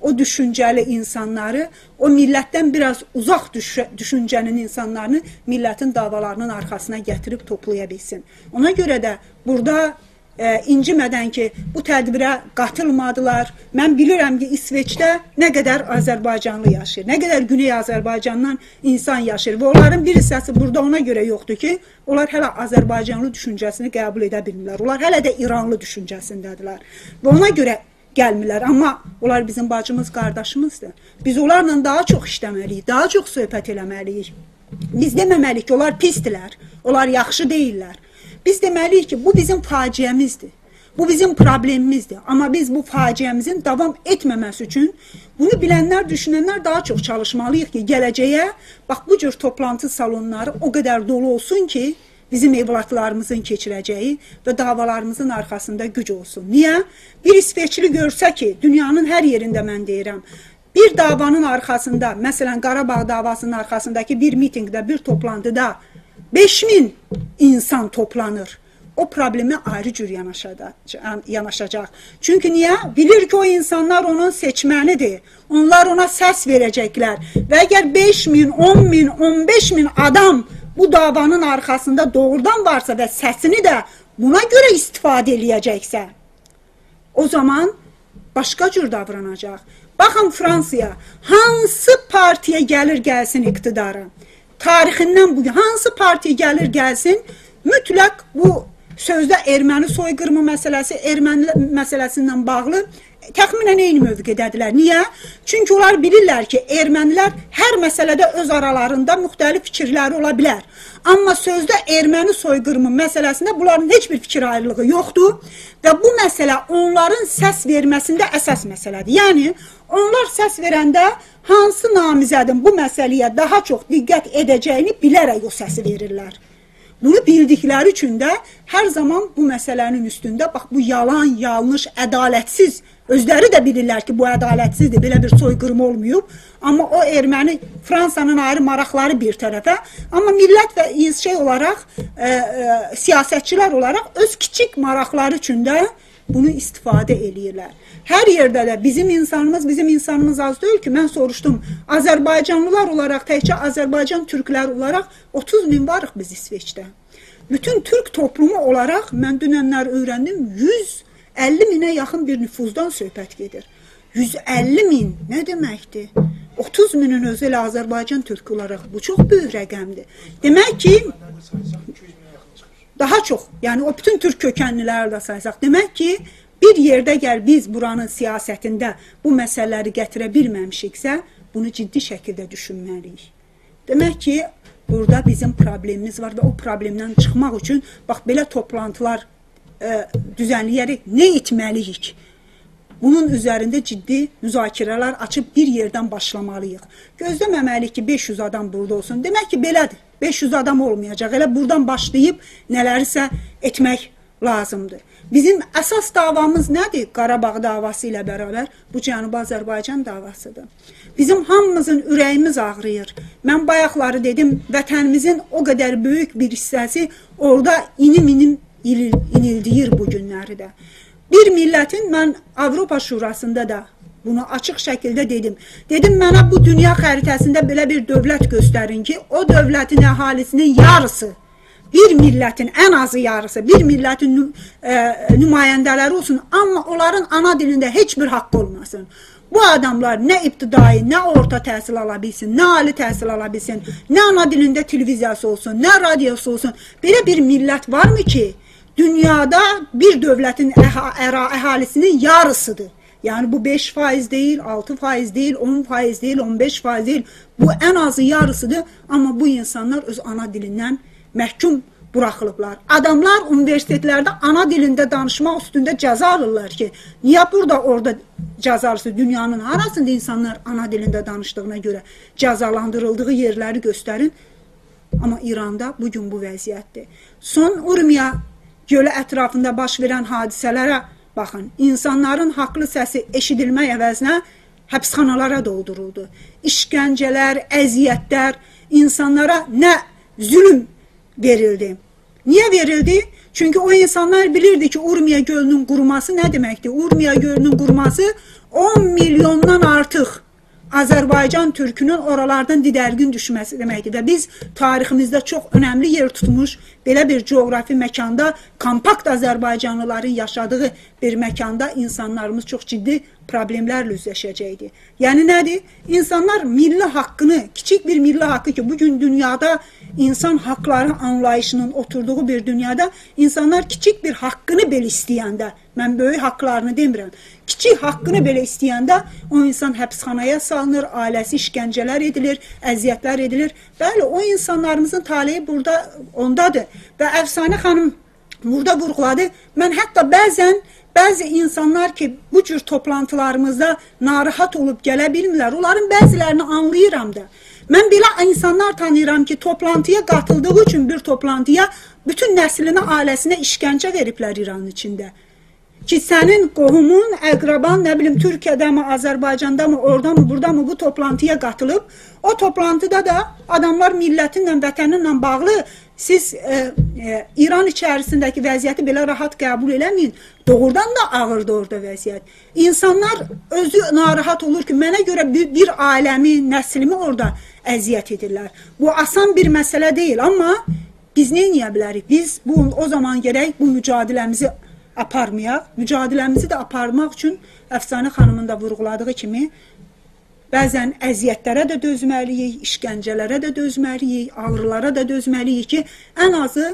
او دوشونجه‌لی اینسانلاری، او میللتدن بیر آز اوزاق دوش-، دوشونجه‌نین اینسانلارینی میللتین دعوالارینین آرخاسینا گتیریب توپلایا بیلسین. اونا گؤره ده بورادا ائ، اینجیمه‌دن کی، بو تدبیره قاتیلمادیلار. من بیلیرم کی، ایسوئچده نه قدر آذربایجانلی یاشاییر، نه قدر گونئی آذربایجاندان اینسان یاشاییر و اونلارین بیر حیصه‌سی بورادا اونا گؤره یوخدور کی، اونلار هله آذربایجانلی دوشونجه‌سینی قبول ائده بیلمیرلر. اونلار هله ده ایرانلی دوشونجه‌سینده‌دیرلر و اونا گؤره گلمیرلر. آمما اونلار بیزیم باجیمیز، قارداشیمیزدیر. بیز اونلارلا داها چوخ ایشله‌مه‌لی‌ییک، داها چوخ صحبت ائله‌مه‌لی‌ییک. بیز دئمه‌مه‌لی‌ییک کی، اونلار پیسدیلر، اونلار یاخشی دئییللر. بیز دئمه‌لی‌ییک کی، بو بیزیم فاجعه‌میزدیر. بو بیزیم پروبلئمیمیزدیر. آمما بیز بو فاجعه‌میزین داوام ائتمه‌مه‌سی اوچون بونو بیلنلر، دوشوننلر داها چوخ چالیشمالی‌ییق کی، گله‌جه‌یه، باخ، بو جور توپلانتی سالونلاری او قدر دولو اولسون کی، بیزیم اولادلاریمیزین کئچیره‌جه‌یی و دعوالاریمیزین آرخاسیندا گوج اولسون. نییه؟ بیر ایسوئچلی گؤرسه کی، دونیانین هر یئرینده من دئییرم، بیر دعوانین آرخاسیندا، مثلا، قاراباغ دعواسینین آرخاسینداکی بیر میتینگده، بیر توپلانتیدا بئش مین اینسان توپلانیر، او پروبلئمه آیری جور یاناشادا-، یاناشاجاق. چونکی نییه؟ بیلیر کی، او اینسانلار اونون سئچمنیدیر. اونلار اونا سس وئره‌جکلر. و اگر بئش مین، اون مین، اون بئش مین آدام بو دعوانین آرخاسیندا دوغرودان وارسا و سسینی ده بونا گؤره استفاده ائله‌یه‌جکسه، او زامان باشقا جور داوراناجاق. باخین فرانسایا، هانسی پارتیا گلیر گلسین اقتدارا، تاریخیندن بو گون هانسی پارتیا گلیر گلسین، مطلق بو سؤزده ارمنی سوی‌قیریمی مسئله‌سی، ارمنی مسئله‌سیندن باغلی تخمیناً عینی موقعده‌دیرلر. نییه؟ چونکی اونلار بیلیرلر کی، ارمنیلر هر مسئله‌ده اؤز آرالاریندا مختلف فیکیرلری اولا بیلر. آمما سؤزده ارمنی سوی‌قیریمی مسئله‌سینده بونلارین هئچ بیر فیکیر آیریلیغی یوخدور و بو مسئله اونلارین سس وئرمه‌سینده اساس مسئله‌دیر. یعنی، اونلار سس وئرنده هانسی نامزدین بو مسئله‌یه داها چوخ دقت ائده‌جه‌یینی بیله‌رک او سسی وئریرلر. بونو بیلدیکلری اوچون ده هر زامان بو مسئله‌نین اوستونده، باخ، بو یالان، یانلیش، عدالتسیز، اؤزلری ده بیلیرلر کی، بو عدالتسیزدیر، بئله بیر سوی‌قیریم اولماییب. آمما او ائرمنی، فرانسانین آیری ماراقلاری بیر طرفه، آمما میللت و اینس-، شئی اولاراق، ائ، ائ، سیاستچیلر اولاراق اؤز کیچیک ماراقلاری اوچون ده بونو استفاده ائله‌ییرلر. هر یئرده ده بیزیم اینسانیمیز، بیزیم اینسانیمیز آز دئییل کی، من سوروشدوم، آذربایجانلیلار اولاراق، تکجه آذربایجان تورکلری اولاراق اوتوز مین واریق بیز ایسوئچده. بوتون تورک توپلومو اولاراق، من دوننلر اؤیرندیم، یوز اللی مینه یاخین بیر نفوسدان صحبت گئدیر. یوز اللی مین نه دئمکدیر؟ اوتوز مینین اؤزو ائله آذربایجان تورکو اولاراق، بو چوخ بؤیوک رقمدیر. دئمک کی، داها چوخ، یعنی او بوتون تورک کؤکنلی‌لری ده سایساق، دئمک کی، بیر یئرده اگر بیز بورانین سیاستینده بو مسئله‌لری گتیره بیلمه‌میشیکسه، بونو جدی شکیلده دوشونمه‌لی‌ییک. دئمک کی، بورادا بیزیم پروبلئمیمیز وار و او پروبلئمدن چیخماق اوچون، باخ، بئله توپلانتیلار، ائ، دوزنله‌یه‌رک نه ائتمه‌لی‌ییک؟ بونون اوزرینده جدی مذاکره‌لر آچیب بیر یئردن باشلامالی‌ییق. گؤزله‌مه‌مه‌لی‌ییک کی، بئش یوز آدام بورادا اولسون. دئمک کی، بئله‌دیر. بئش یوز آدام اولمایاجاق. ائله بورادان باشلاییب نه‌لریسه ائتمک لازیمدیر. بیزیم اساس دعوامیز نه‌دیر؟ قاراباغ دعواسی ایله برابر بو جنوبی آذربایجان دعواسیدیر. بیزیم هامیمیزین اوره‌ییمیز آغرییر. من بایاقلاری دئدیم، وطنیمیزین او قدر بؤیوک بیر حیصه‌سی اورادا اینیم-اینیم اینیل-، اینیلدییر بو گونلری ده. بیر میللتین، من آوروپا شوراسیندا دا بونو آچیق شکیلده دئدیم. دئدیم، منه بو دونیا خریطه‌سینده بئله بیر دؤولت گؤسترین کی، او دؤولتین اهالی‌سینین یاریسی، بیر میللتین ان آزی یاریسی، بیر میللتین نو-، ائ، نماینده‌لری اولسون، آمما اونلارین آنا دیلینده هئچ بیر حاققی اولماسین. بو آداملار نه ابتدایی، نه اورتا تحصیل آلا بیلسین، نه عالی تحصیل آلا بیلسین، نه آنا دیلینده تلویزیاسی اولسون، نه رادیوسو اولسون. بئله بیر میللت وارمی کی، دونیادا بیر دؤولتین اها-، ارا-، اهالی‌سینین یاریسیدیر؟ یعنی بو بئش فایز دئییل، آلتی فایز دئییل، اون فایز دئییل، اون بئش فایز دئییل. بو ان آزی یاریسیدیر، آمما بو اینسانلار اؤز آنا دیلیندن محروم بوراخیلیبلار. آداملار اونیوئرسیتئتلرده آنا دیلینده دانیشماق اوستونده جزا آلیرلار کی، نییه بورادا، اورادا جزا آلیرسینیز؟ دونیانین هاراسیندا اینسانلار آنا دیلینده دانیشدیغینا گؤره جزالاندیریلدیغی یئرلری گؤسترین. آمما ایراندا بو گون بو وضعیتدیر. سون اورمیه گؤلو اطرافیندا باش وئرن حادثه‌لره باخین. اینسانلارین حاقلی سسی ائشیدیلمک عوضینه حبسخانالارا دولدورولدو. ایشکنجه‌لر، اذیت‌لر، اینسانلارا نه ظلم وئریلدی. نییه وئریلدی؟ چونکی او اینسانلار بیلیردی کی، اورمیه گؤلونون قوروماسی نه دئمکدیر؟ اورمیه گؤلونون قوروماسی اون میلیوندان آرتیق آذربایجان تورکونون اورالاردان دیدرگین دوشمه‌سی دئمکدیر. و بیز تاریخیمیزده چوخ اؤنملی یئر توتموش بئله بیر جغرافی مکاندا، کومپاکت آذربایجانلیلارین یاشادیغی بیر مکاندا اینسانلاریمیز چوخ جدی پروبلئملرله اوزلشه‌جکدی. یعنی نه‌دیر؟ اینسانلار میللی حاققینی، کیچیک بیر میللی حاققی کی، بو گون دونیادا اینسان حاقلاری آنلاییشینین اوتوردوغو بیر دونیادا اینسانلار کیچیک بیر حاققینی بئله ایسته‌ینده، من بؤیوک حاقلارینی دئمیرم، کیچیک حاققینی بئله ایسته‌ینده او اینسان حبسخانایا سالینیر، عائله‌سی ایشکنجه‌لر ائدیلیر، اذیت‌لر ائدیلیر. بلی، او اینسانلاریمیزین طالعی بورادا اوندادیر. و افسانه خانیم بورادا وورغولادی. من حتی بعضا بعضی اینسانلار کی، بو جور توپلانتیلاریمیزدا ناراحت اولوب گله بیلمیرلر، اونلارین بعضی‌لرینی آنلاییرام دا. من بئله اینسانلار تانیییرام کی، توپلانتییا قاتیلدیغی اوچون بیر توپلانتییا بوتون نسلینه، عائله‌سینه ایشکنجه وئریبلر ایرانین ایچینده. کی، سنین قوهومون، اقربان، نه بیلیم، تورکیه‌ده‌می، آذربایجاندامی، اورادامی، بورادامی بو توپلانتییا قاتیلیب. او توپلانتیدا دا آداملار میللتینله، وطنینله باغلی سیز، ائ، ائ، ایران ایچریسینده‌کی وضعیتی بئله راحت قبول ائله‌مه‌یین. دوغرودان دا آغیردیر اورادا وضعیت. اینسانلار اؤزو ناراحت اولور کی، منه گؤره بیر، بیر عائله‌می، نسلیمی اورادا اذیت ائدیرلر. بو آسان بیر مسئله دئییل، آمما بیز نه ائده بیلریک؟ بیز بو، او زامان گرک بو مجادله‌میزی آپارمایاق. مجادله‌میزی ده آپارماق اوچون افسانه خانیمین دا وورغولادیغی کیمی، بعضا اذیت‌لره ده دؤزمه‌لی‌ییک، ایشکنجه‌لره ده دؤزمه‌لی‌ییک، آغریلارا دا دؤزمه‌لی‌ییک کی، ان آزی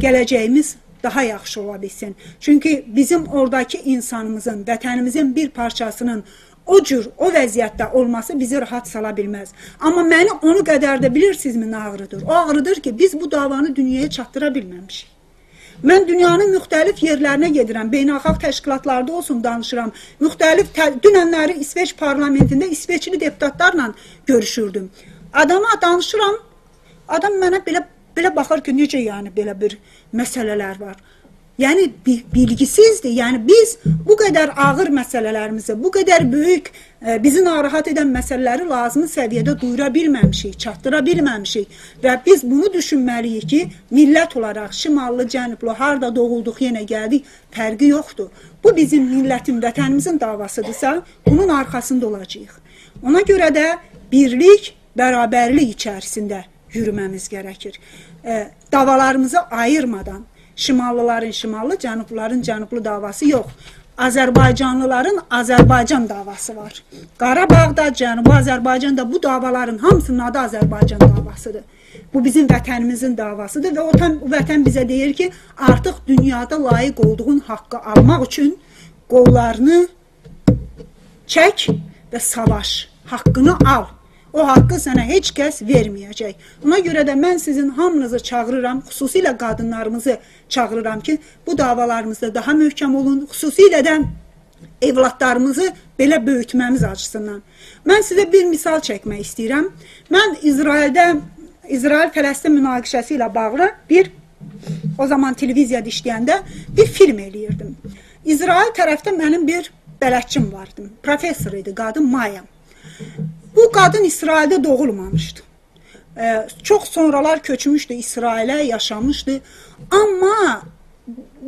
گله‌جه‌ییمیز داها یاخشی اولا بیلسین. چونکی بیزیم اوراداکی اینسانیمیزین، وطنیمیزین بیر پارچاسینین او جور، او وضعیتده اولماسی بیزی راحت سالا بیلمز. آمما منی اونو قدر ده بیلیرسینیزمی نه آغریدیر؟ او آغریدیر کی، بیز بو دعوانی دونیایا چاتدیرا بیلمه‌میشیک. من دونیانین مختلف یئرلرینه گئدیرم، بین‌الخالق تشکیلاتلاردا اولسون دانیشیرام. مختلف ته-، دوننلری ایسوئچ پارلامئنتینده ایسوئچلی دپوتاتلارلا گؤروشوردوم. آداما دانیشیرام، آدام منه بئله بئله باخیر کی، نئجه، یعنی، بئله بیر مسئله‌لر وار. یعنی، بی-، بیلگی‌سیزدیر. یعنی، بیز بو قدر آغیر مسئله‌لریمیزی، بو قدر بؤیوک، ائ، بیزی ناراحت ائدن مسئله‌لری لازیمی سویه‌ده دویورا بیلمه‌میشیک، چاتدیرا بیلمه‌میشیک. و بیز بونو دوشونمه‌لی‌ییک کی، میللت اولاراق شیماللی، جنوبلو، هاردا دوغولدوق، یئنه گلدیک، فرقی یوخدور. بو بیزیم میللتین، وطنیمیزین دعواسی‌دیرسا، بونون آرخاسیندا اولاجاغیق. اونا گؤره ده بیرلیک، برابرلیک ایچریسینده یورومه‌میز گرکیر. ائ، دعوالاریمیزی آییرمادان، شیماللی‌لارین شیماللی، جنوبلولارین جنوبلو دعواسی یوخ. آذربایجانلی‌لارین آذربایجان دعواسی وار. قاراباغدا، جنوبی آذربایجاندا بو دعوالارین هامیسی‌نین آدی آذربایجان دعواسی‌دیر. بو بیزیم وطنیمیزین دعواسی‌دیر و او وطن، وطن بیزه دئییر کی، آرتیق دونیادا لایق اولدوغون حاققی آلماق اوچون قوللارینی چک و ساواش، حاققینی آل. او حاققی سنه هئچ کس وئرمه‌یه‌جک. اونا گؤره ده من سیزین هامینیزی چاغیریرام، خصوصیله قادینلاریمیزی چاغیریرام کی، بو دعوالاریمیزدا داها محکم اولون، خصوصیله ده اولادلاریمیزی بئله بؤیوتمه‌میز آچیسیندان. من سیزه بیر مثال چکمک ایسته‌ییرم. من اسرائیلده، اسرائیل-فلسطین مناقشه‌سی ایله باغلی بیر، او زامان تلویزیادا ایشله‌ینده بیر فیلم ائله‌ییردیم. اسرائیل طرفده منیم بیر بلدچیم واردی. پروفسور ایدی، قادین مایا. بو قادین اسرائیلده دوغولمامیشدی. ائ، چوخ سونرالار کؤچموشدو اسرائیله، یاشامیشدی. آمما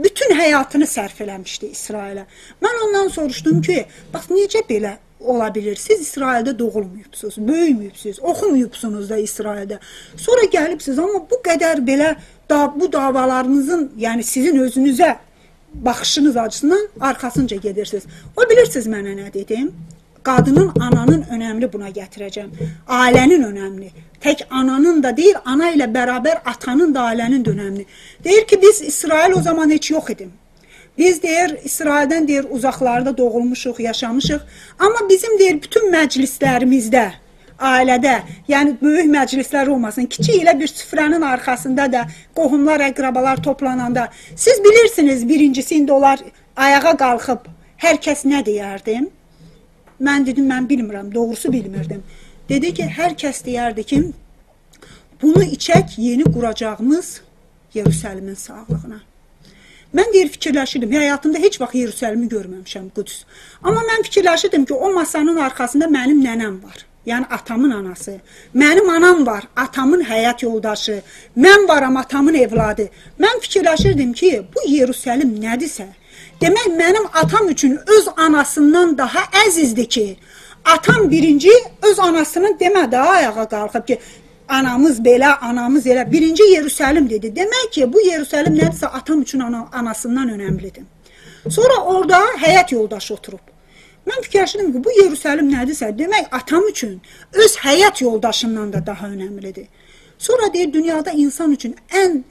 بوتون حیاتینی صرف ائله‌میشدی اسرائیله. من اوندان سوروشدوم کی، باخ، نئجه بئله اولا بیلیر؟ سیز اسرائیلده دوغولماییبسینیز، بؤیومه‌ییبسینیز، اوخوماییبسینیز دا اسرائیلده. سونرا گلیبسینیز، آمما بو قدر بئله دا، بو دعوالارینیزین، یعنی سیزین اؤزونوزه باخیشینیز آچیسیندان آرخاسینجا گئدیرسینیز. او، بیلیرسینیز منه نه دئدیم؟ قادینین، آنانین اؤنملی، بونا گتیره‌جم. عائله‌نین اؤنملی. تک آنانین دا دئییل، آنا ایله برابر آتانین دا، عائله‌نین ده اؤنملی. دئییر کی، بیز اسرائیل او زامان هئچ یوخ ایدیم. بیز، دئییر، اسرائیلدن، دئییر، اوزاقلاردا دوغولموشوق، یاشامیشیق. آمما بیزیم، دئییر، بوتون مجلیسلریمیزده، عائله‌ده، یعنی بؤیوک مجلیسلر اولماسین، کیچیک ائله بیر سفره‌نین آرخاسیندا دا قوهوملار، اقربالار توپلاناندا، سیز بیلیرسینیز، بیرینجیسی ایندی اونلار آیاغا قالخیب، هر کس نه دئیردی؟ من دئدیم، من بیلمیرم، دوغروسو بیلمیردیم. دئدی کی، هر کس دئیردی کی، بونو ایچک یئنی قوراجاغیمیز یئروسالیمین ساغلیغینا. من، دئییر، فیکیرلشیردیم، حیاتیمدا هئچ واخت یئروسالیمی گؤرمه‌میشم، قدس. آمما من فیکیرلشیردیم کی، او ماسانین آرخاسیندا منیم ننه‌م وار. یعنی آتامین آناسی. منیم آنام وار، آتامین حیات یولداشی. من وارام، آتامین اولادی. من فیکیرلشیردیم کی، بو یئروسالیم نه‌دیرسه، دئمک، منیم آتام اوچون اؤز آناسیندان داها عزیزدیر کی، آتام بیرینجی اؤز آناسینین، دئمه ده، آیاغا قالخیب کی، آنامیز بئله، آنامیز ائله. بیرینجی یئروسالیم دئدی. دئمک کی، بو یئروسالیم نه‌دیرسه، آتام اوچون آنا-، آناسیندان اؤنملیدیر. سونرا اورادا حیات یولداشی اوتوروب. من فیکیرلشیردیم کی، بو یئروسالیم نه‌دیرسه، دئمک، آتام اوچون اؤز حیات یولداشیندان دا داها اؤنملیدیر. سونرا دئییر، دونیادا اینسان اوچون ان،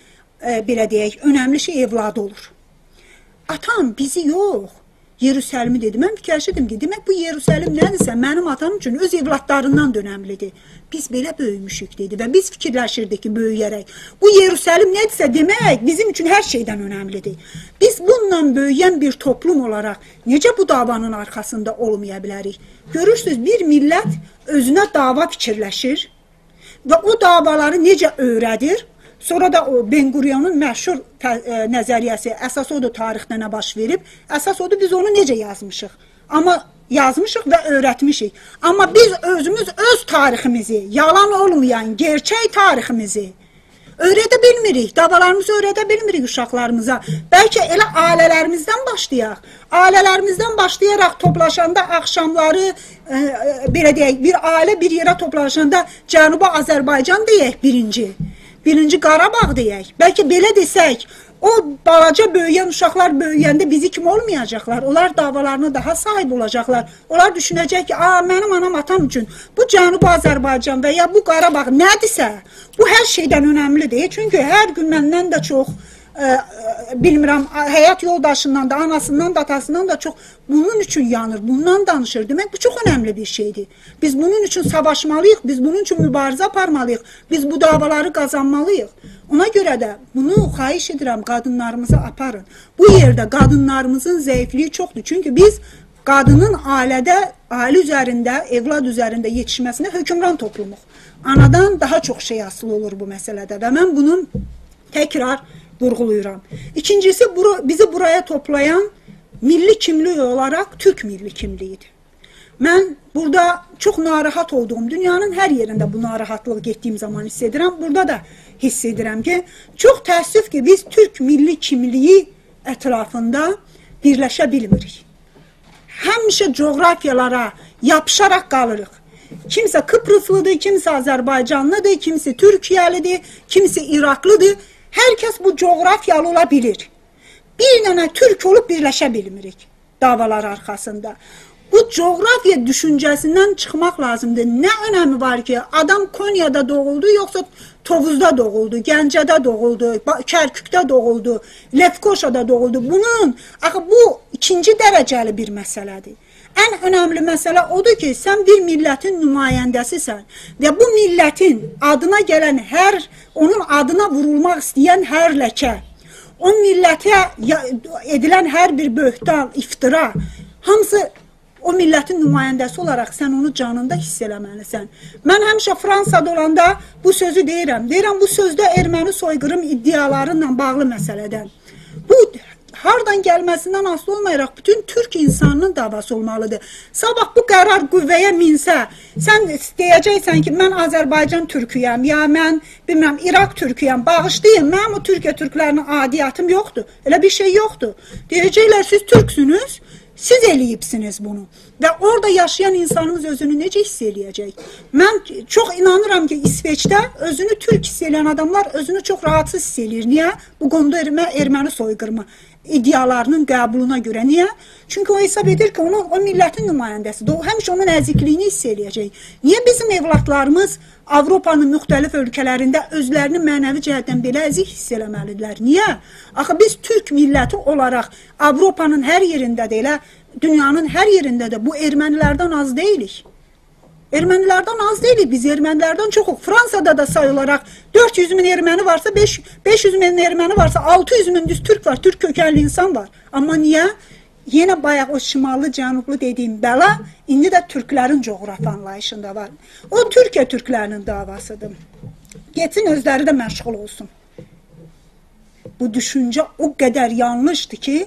ائ، بئله دئیک، اؤنملی شئی اولادی اولور. آتام بیزی یوخ، یئروسالیمی دئدی. من فیکیرلشیردیم کی، دئمک، بو یئروسالیم نه‌دیرسه، منیم آتام اوچون اؤز اولادلاریندان دا اؤنملیدیر. بیز بئله بؤیوموشوک، دئدی، و بیز فیکیرلشیردیک کی، بؤیویه‌رک بو یئروسالیم نه‌دیرسه، دئمک، بیزیم اوچون هر شئیدن اؤنملیدیر. بیز بونونلا بؤیوین بیر توپلوم اولاراق نئجه بو دعوانین آرخاسیندا اولمایا بیلریک؟ گؤرورسونوز، بیر میللت اؤزونه دعوا فیکیرلشیر و او دعوالاری نئجه اؤیره‌دیر؟ سونرا دا او بن‌گوریونون مشهور ته-، ائ، نظریه‌سی، اساس اودور تاریخده نه باش وئریب، اساس اودور بیز اونو نئجه یازمیشیق. آمما یازمیشیق و اؤیرتمیشیک. آمما بیز اؤزوموز اؤز تاریخیمیزی، یالان اولمایان، گئرچک تاریخیمیزی اؤیرده بیلمیریک، دعوالاریمیزی اؤیرده بیلمیریک اوشاقلاریمیزا. بلکه ائله عائله‌لریمیزدن باشلایاق. عائله‌لریمیزدن باشلایاراق توپلاشاندا آخشاملاری، ائ، ائ، بئله دئیک، بیر عائله بیر یئره توپلاشاندا جنوبی آذربایجان دئیک بیرینجی، بیرینجی قاراباغ دئیک. بلکه بئله دئسک، او بالاجا بؤیوین اوشاقلار بؤیوینده بیزی کیمی اولمایاجاقلار. اونلار دعوالارینا داها صاحیب اولاجاقلار. اونلار دوشونه‌جک کی، «آ، منیم آنام آتام اوچون بو جنوبی آذربایجان و یا بو قاراباغ نه‌دیرسه، بو هر شئیدن اؤنملیدیر.» چونکی هر گون مندن ده چوخ، ائ، ائ، بیلمیرم، آ، حیات یولداشیندان دا، آناسیندان دا، آتاسیندان دا چوخ بونون اوچون یانیر، بوندان دانیشیر. دئمک، بو چوخ اؤنملی بیر شئیدیر. بیز بونون اوچون ساواشمالی‌ییق، بیز بونون اوچون موباریزه آپارمالی‌ییق، بیز بو دعوالاری قازانمالی‌ییق. اونا گؤره ده بونو خواهش ائدیرم، قادینلاریمیزا آپارین. بو یئرده قادینلاریمیزین ضعیفلیگی چوخدور. چونکی بیز قادینین عائله‌ده، عائله اوزرینده، اولاد اوزرینده یئتیشمه‌سینه حکمران توپلوموق. آنادان داها چوخ شئی آسیلی اولور بو مسئله‌ده و من بونو تکرار وورغولاییرام. ایکینجیسی، بورا-، بیزی بورایا توپلایان میللی کیملیک اولاراق تورک میللی کیملیگی‌دیر. من بورادا چوخ ناراحت اولدوغوم، دونیانین هر یئرینده بو ناراحتلیغی گئتدیگیم زامان حیس ائدیرم، بورادا دا حیس ائدیرم کی، چوخ تأسف کی، بیز تورک میللی کیملیگی اطرافیندا بیرلشه بیلمیریک. همیشه جغرافیالارا یاپیشاراق قالیریق. کیمسه قیبریسلی‌دیر، کیمسه آذربایجانلی‌دیر، کیمسه تورکیه‌لی‌دیر، کیمسه عراقلی‌دیر. هر کس بو جغرافیالی اولا بیلیر. بیر دنه تورک اولوب بیرلشه بیلمیریک دعوالار آرخاسیندا. بو جغرافیا دوشونجه‌سیندن چیخماق لازیمدیر. نه اؤنمی وار کی، آدام قونیادا دوغولدو، یوخسا توووزدا دوغولدو، گنجه‌ده دوغولدو، با-، کرکوکده دوغولدو، لفکوشادا دوغولدو؟ بونون، آخی بو ایکینجی درجه‌لی بیر مسئله‌دیر. ان اؤنملی مسئله اودور کی، سن بیر میللتین نماینده‌سی‌سن و بو میللتین آدینا گلن هر، اونون آدینا وورولماق ایسته‌ین هر لکه، او میللته یا-، ائدیلن هر بیر بهتان، افترا، هامیسی او میللتین نماینده‌سی اولاراق سن اونو جانیندا حیس ائله‌مه‌لی‌سن. من همیشه فرانسادا اولاندا بو سؤزو دئییرم. دئییرم، بو سؤز ده ارمنی سوی‌قیریم ادعالاری ایله باغلی مسئله‌دن. بو هاردان گلمه‌سیندن آسیلی اولمایاراق بوتون تورک اینسانینین دعواسی اولمالی‌دیر. صاباح بو قرار قوه‌یه مینسه، سن دئیه‌جکسن کی، من آذربایجان تورکویم، یا من، بیلمیرم، عراق تورکویم، باغیشلایین، منیم او تورکیه تورکلرینه عایدیتیم یوخدور. ائله بیر شئی یوخدور. دئیه‌جکلر، سیز تورکسونوز، سیز ائله‌ییبسینیز بونو. و اورادا یاشایان اینسانیمیز اؤزونو نئجه حیس ائله‌یه‌جک؟ من چوخ اینانیرام کی، ایسوئچده اؤزونو تورک حیس ائله‌ین آداملار اؤزونو چوخ راحاتسیز حیس ائله‌ییر. نییه؟ بو قونودا ارمه-، ارمنی سوی‌قیریمی ادعالارینین قبولونا گؤره. نییه؟ چونکی او حساب ائدیر کی، اونو، او میللتین نماینده‌سی‌دیر. او همیشه اونون ازیکلیگینی حیس ائله‌یه‌جک. نییه بیزیم اولادلاریمیز آوروپانین مختلف اؤلکه‌لرینده اؤزلرینی معنوی جهتدن بئله ازیک حیس ائله‌مه‌لی‌دیرلر؟ نییه؟ آخی بیز تورک میللتی اولاراق آوروپانین هر یئرینده ده، ائله دونیانین هر یئرینده ده بو ارمنی‌لردن آز دئییلیک. ارمنی‌لردن آز دئییلیک، بیز ارمنی‌لردن چوخوق. فرانسادا دا سای اولاراق دؤرد یوز مین ارمنی وارسا، بئش، بئش یوز مین ارمنی وارسا، آلتی یوز مین دوز تورک وار، تورک کؤکنلی اینسان وار. آمما نییه؟ یئنه بایاق او شیماللی، جنوبلو دئدیگیم بلا ایندی ده تورکلرین جغرافی آنلاییشیندا وار. او تورکیه تورکلرینین دعواسی‌دیر. گئتسین، اؤزلری ده مشغول اولسون. بو دوشونجه او قدر یانلیشدیر کی،